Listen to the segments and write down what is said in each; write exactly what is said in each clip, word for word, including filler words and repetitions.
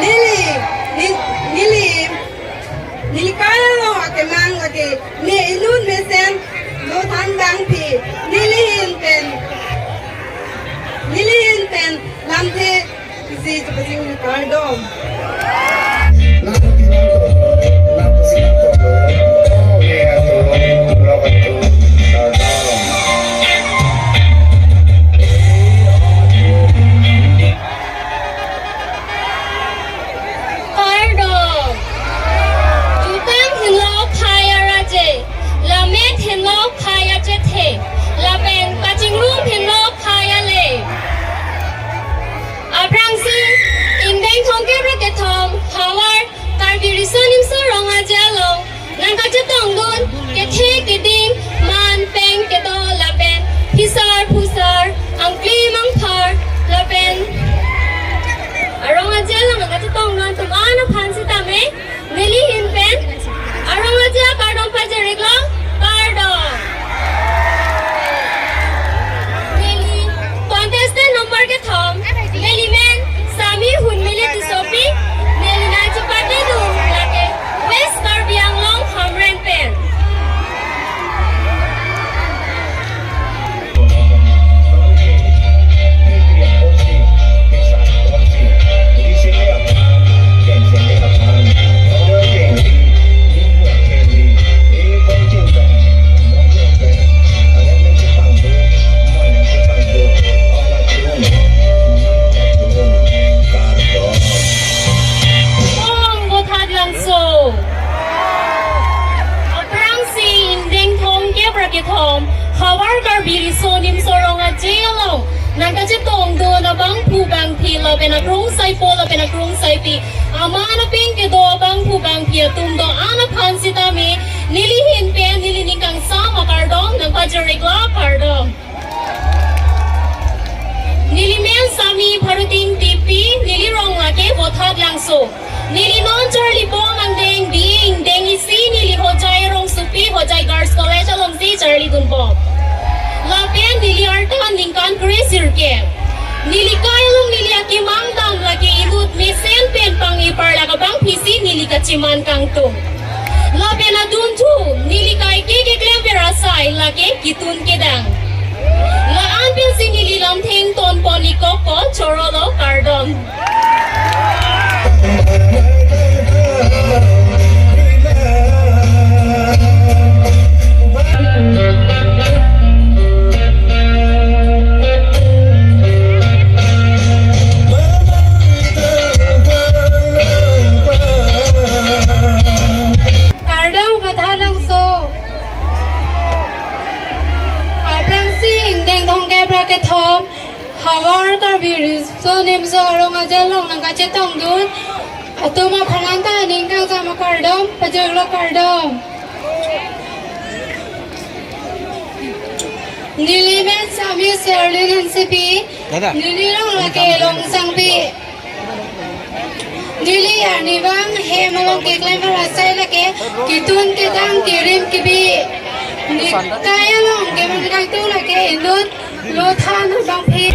Neli, ni-, neli, neli kai along akemang lake, ne inut mesen, lo than bangphi, neli ahin pen, neli ahin pen, lamthe, isi chepachini kardom. Kardom. Jutang henlo khei araje, lamet henlo khei achethe, lapen kachingrum henlo khei ale. Aphrangsi, ingdeng thomkep ra kethom, havar, Karbi Riso Nimso Rong Aje along, nangkachetongdun, kethe keding, man peng kedo lapen, phisar phusar, angkli mangphar, lapen, arong aje along nangkachetongdun atum an aphan sitame, neli ahin pen, arong aje akardom pajir-iklo, kardom. Neli contestant number kethom, neli men, Sami Hunmili Tissopi, neli nangchepatedun lake West Karbi Anglong Hamren pen. Kardom Vothatlangso. Aphrangsi ingdeng thomkep ra kethom, havar Karbi Riso Nimso Rong Aje along, nangkachetongdun abangphu bangphi lapen akrungsaipo lapen akrungsaipi, aman apeng kedo abangphu bangphi atum do-an aphan sitame, neli ahin pen neli ning kangsam akardom nangpajir-iklo, kardom. Neli men Sami Pharuting Tipi, neli rong lake Vothatlangso. Neli non charlibom angdeng B A ingdeng isi, neli Hojai rongsopi, Hojai Girls College alongsi charlidunbom. Lapen neli arta ningkan kre-sirkep. Neli kai along neli akemang dam lake inut mesen pen pang-e parlak abangphisi neli kacheman kangtung. Lapen adunthu, neli kaike keklemver asai lake kitun kedang. La-an pensi neli lamtheng tonpon-ikkokpo, chorolo, kardom. Kardom Vothatlangso. Aphrangsi ingdeng thomkep ra kethom, havar Karbi Riso Nimso Rong Aje along nangkachetongdun atum aphan anta ning kangsam akardom pajir-iklo, kardom. Neli men Sami Serlin Hansepi, Dada. Neli rong lake Longsangpi. Neli arnivang hem along keklemver asai lake kitun kedang, kerim kebi. Neli kai along kemang kangtung lake inut lo than abangphi.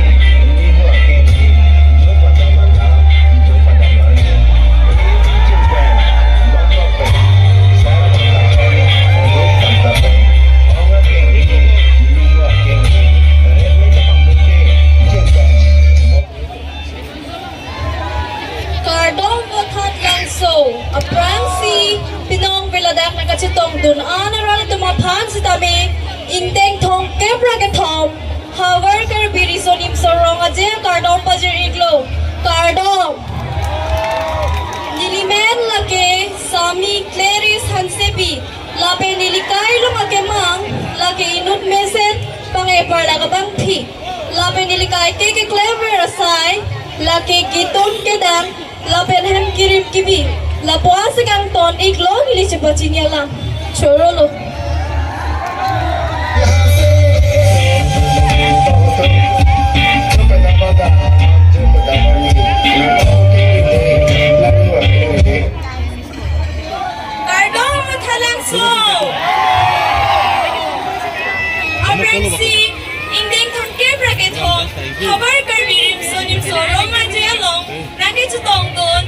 Kardom Vothatlangso, aphrangsi pinong veladak nangkachetongdun an arat atum aphan sitame, ingdeng thomkep ra kethom, havar Karbi Riso Nimso Rong Aje akardom pajir-iklo, kardom. Neli men lake Sami Clarice Hansepi, lapen neli kai along akemang lake inut mesen pang-e parlak abangphi. Lapen neli kaike keklemver asai lake kitun kedang lapen hem kerim kebi. Lapu-an si kangton-iklo, neli chepachini alam. Chorolo. Kardom Vothatlangso. Aphrangsi ingdeng thomkep ra kethom, havar Karbi Riso Nimso Rong Aje along nangkachetongdun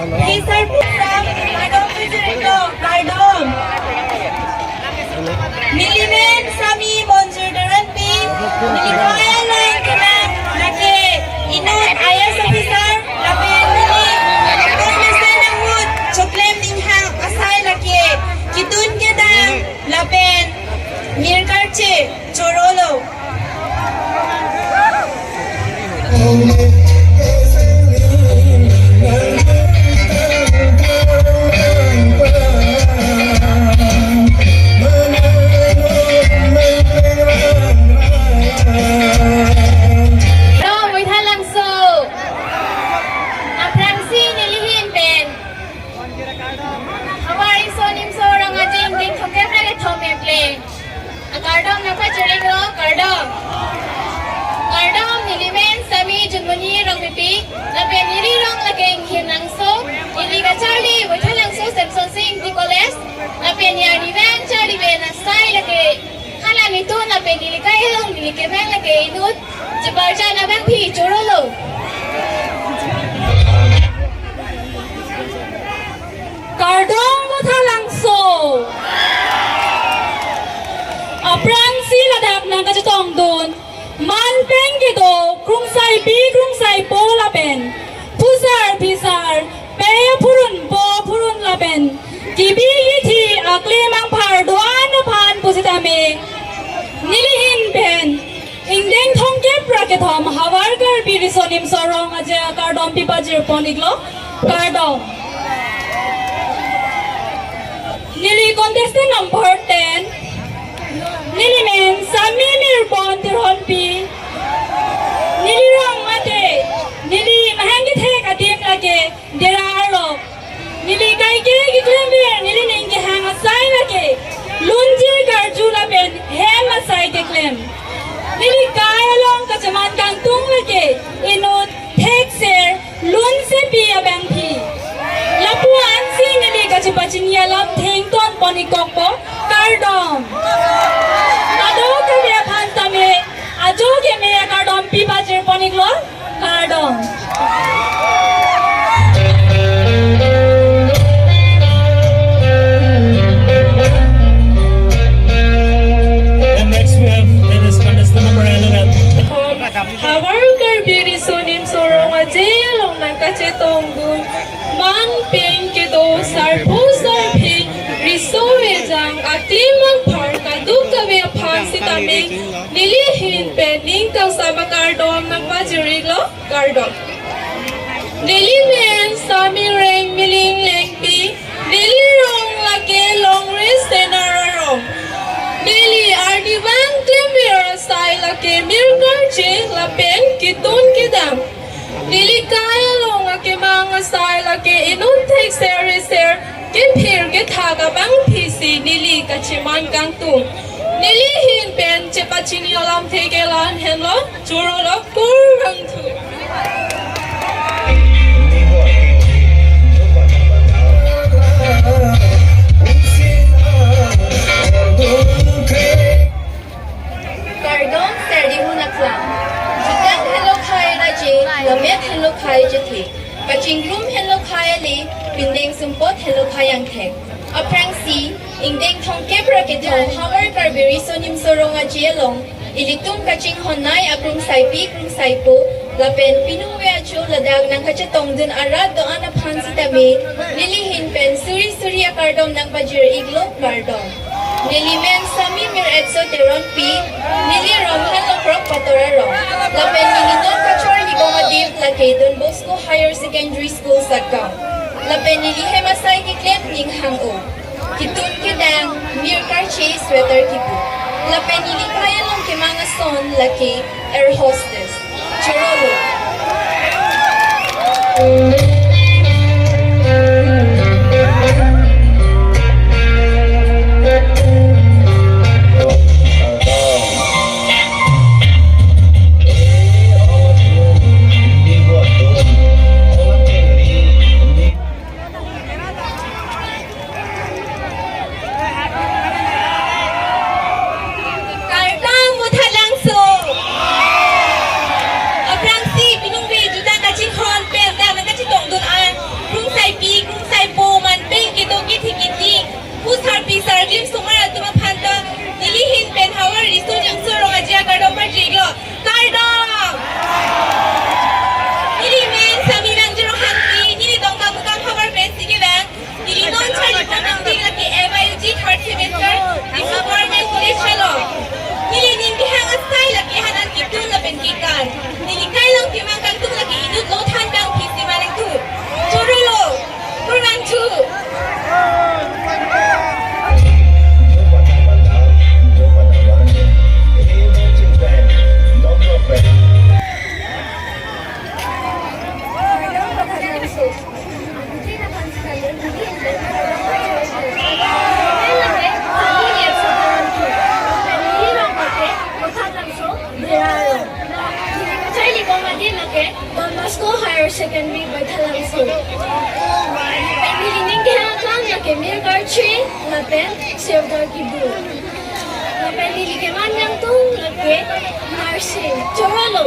Phisar phisar, kardom pujirlo, kardom. Nelimen Sami Monjir Teronpi, neli kaya lang kenang lake inut I A S officer, lapen neli information ahut choklem ninghang asai lake kitun kedang lapen mir karche chorolo. Kardom, Vangthalangso. Aphrangsi neli ahin pen Havar Riso Nimso Rong Aje ingdeng thomkep ra kethom epleng akardom nangpajir-iklo, kardom. Kardom, nelimen Sami Junmoni Rongpipi, lapen neli rong lake Inghinlangso, neli kacharli Vangthalangso Semson Sing Ingti College, lapen neli arnivang charli pen asai lake hala nitun, lapen neli kai along neli kemang lake inut Cheparjan abangpi chorolo. Kardom Vangthalangso. Aphrangsi ladak nangkachetongdun man pen kedo krungsaipi krungsaipo lapen phusar phisar pei aphurun po aphurun lapen kebi kethi aklem angphar do-an aphan pusitame neli ahin pen ingdeng thomkep ra kethom Havar Karbi Riso Nimso Rong Aje akardom pipajir pon-iklo, kardom. Neli contestant number ten, nelimen Sami Mirbon Teronpi, neli rong mate, neli mahang kethek adim lake Dera arlo. Neli kaike keklemver, neli ning kehang asai lake lunjir karju lapen hem asai keklem. Neli kai along kacheman kangtung lake inut thekser lunsepi abangpi. Lapu-ansi neli kachepachini alamthe ington pon-ikkokpo, kardom. Kadokave aphan tame ajo keme akardom pipajir pon-iklo, kardom. And next we have, it is contestant number eleven. Havar Karbi Riso Nimso Rong Aje along nangkachetongdun man pen kedo sarpo sarpi riso ejang aklem angphar kadokave aphan sitame neli ahin pen ning kangsam akardom nangpajir-iklo, kardom. Nelimen Sami Rengmiling Lengpi, neli rong lake Longri Senar arong. Neli arnivang klemver asai lake mir karche lapen kitun kedang. Neli kai along akemang asai lake inut thekser reser kephir kethak abangpisi neli kacheman kangtung. Neli ahin pen chepachini alamthe ke la-an henlo, chorolo, kurvangthu. Kardom, serdihun aklam. Jutang henlo khei raje, lamet henlo khei jethe. Kachingrum henlo khei ale, pindeng sumpot henlo khei angthek. Aphrangsi, ingdeng thomkep ra kethom Havar Karbi Riso Nimso Rong Aje along ilitum kachinghonnei akrungsaipi krungsaipo lapen piningve ajo ladak nangkachetongdun arat do-an aphan sitame neli ahin pen suri suri akardom nangpajir-iklo, kardom. Nelimen Sami Mir Etso Teronpi, neli rong henlo Krokpator arong. Lapen neli non kachor-ibom adim lake Don Bosco Higher Secondary School, Satgaon. Lapen neli hem asai keklem ninghang-o. Kitun kedang, mir karche, sweater kipu. Lapen neli kai along kemang ason lake air hostess. Chorolo. Kardom Vangthalangso. Aphrangsi piningve jutang kachinghon pen dak nangkachetong Madi lake Don Bosco Higher Secondary Baithalangso. Lapen neli ning kehang aklam lake Mir Karchi lapen Serdar Kibu. Lapen neli keman nangtung lake Mercy. Chorolo.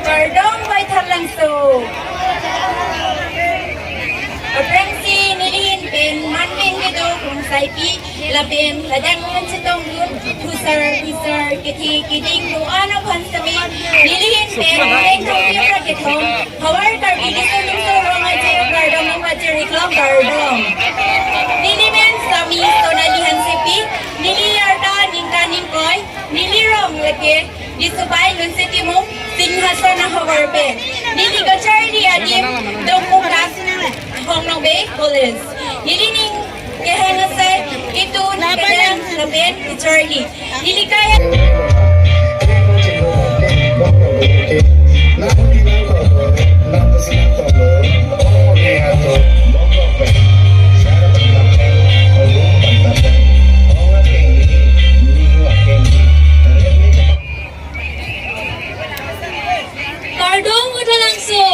Kardom Baithalangso. Aphrangsi nelihin pen manpeng kedo Krungsaipi lapen ladak nangchetongdun husar husar kethe keding do-an aphan sitame nelihin pen ingdeng thomkep ra kethom Havar Karbi Riso Nimso Rong Aje akardom nangpajir-iklo, kardom. Neli men Sami Sonali Hansepi, neli arta ningkan ingkoi, neli rong lake Disubai Lunse Timung, Singhason ahavar pen. Neli kacharli adim Dongmukak, Hongnokbe College. Neli ning kehang asai ketun, kedang lapen kacharli. Neli kaya Kardom Baithalangso.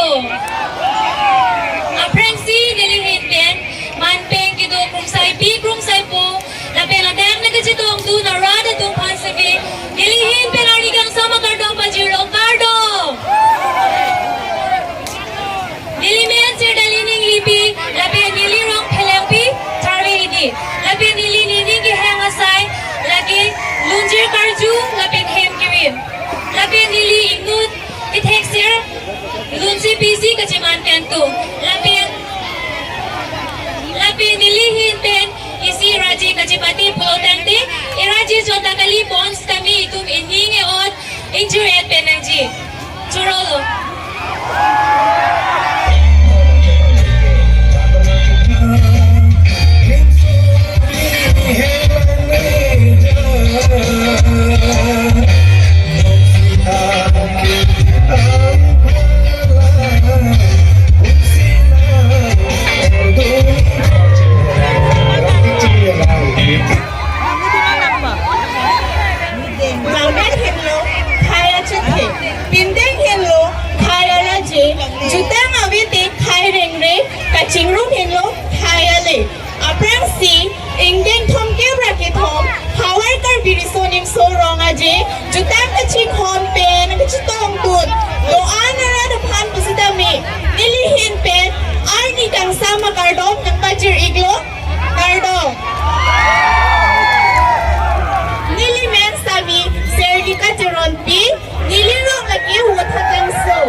Aphrangsi nelihin pen manpeng kedo Krungsaipi Krungsaipo lapen ladak nangkachetongdun arat atum aphan sitame nelihin pen arni kangsam akardom pajirlo, kardom. Neli men Serdar Lining Lepi, lapen neli rong Phelengpi, Tharve Hini. Lapen neli ning kehang asai lake lunjir karju lapen hem kirim. Lapen neli inut kethekser lunsi pisi kacheman kangtung. Lapen, lapen nelihin pen isi raji kachepate pulo tangte, iraji chonta kali pon sitame itum ining e-ot ingjir-et pen nangji. Chorolo. Bangdet henlo khei achethe, pindeng henlo khei araje, jutang ave te khei rengre, kachingrum henlo khei ale. Aphrangsi ingdeng thomkep ra kethom Havar Karbi Riso Nimso Rong Aje jutang kachinghon pen kachetongdun do-an arat aphan pusitame nelihin pen arni kangsam akardom nangpajir-iklo, kardom. Neli men Sami Serdika Teronpi, neli rong lake Vothatlangso.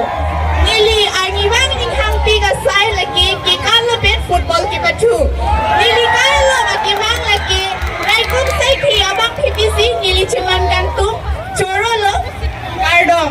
Neli arnivang ninghangpi kasai lake kekan lapen football kepathu. Neli kai along akemang lake Raikrong Saikri abang P P C neli cheman kangtung. Chorolo. Kardom.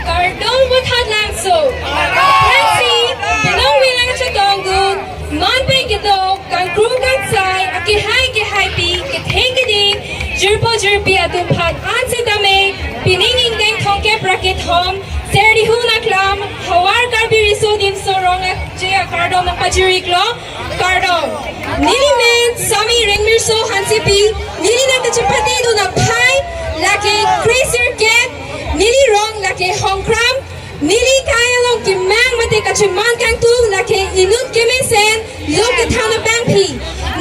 Kardom Vothatlangso. Aphrangsi, pinong bilang chetongdun, manpeng kedo, kangkrum kangsai, akehai kehaipi, ketheng keding, jirpo jirpi atum aphan an sitame, pining ingdeng thomkep ra kethom, Serdihun aklam, Havar Karbi Riso Nimso Rong Aje akardom nangpajir-iklo, kardom. Neli men Sami Rengmirso Hansepi, neli nangkachepatedun aphai lake Kresirkep, neli rong lake Hongkram, neli kai along kemang mate kacheman kangtung lake inut kemesen, lok kethan abangpi.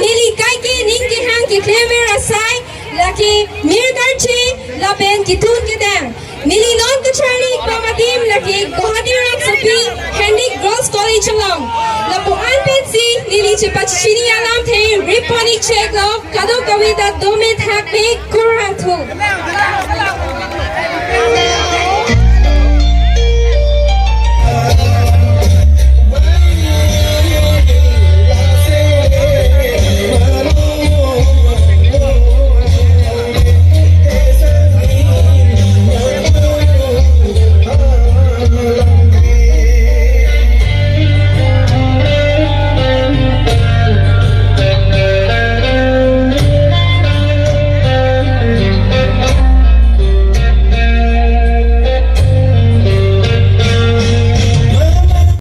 Neli kai ke ning kehang keklemver asai lake Mir Karchi lapen ketun kedang. Neli non kacharli pamatim lake Guwahati rongsopi Henry Groves College along. Lapu-an pensi neli chepachini alamthe rip-pon-ik cheklo, kadokave ta dome thakme, kurvangthu.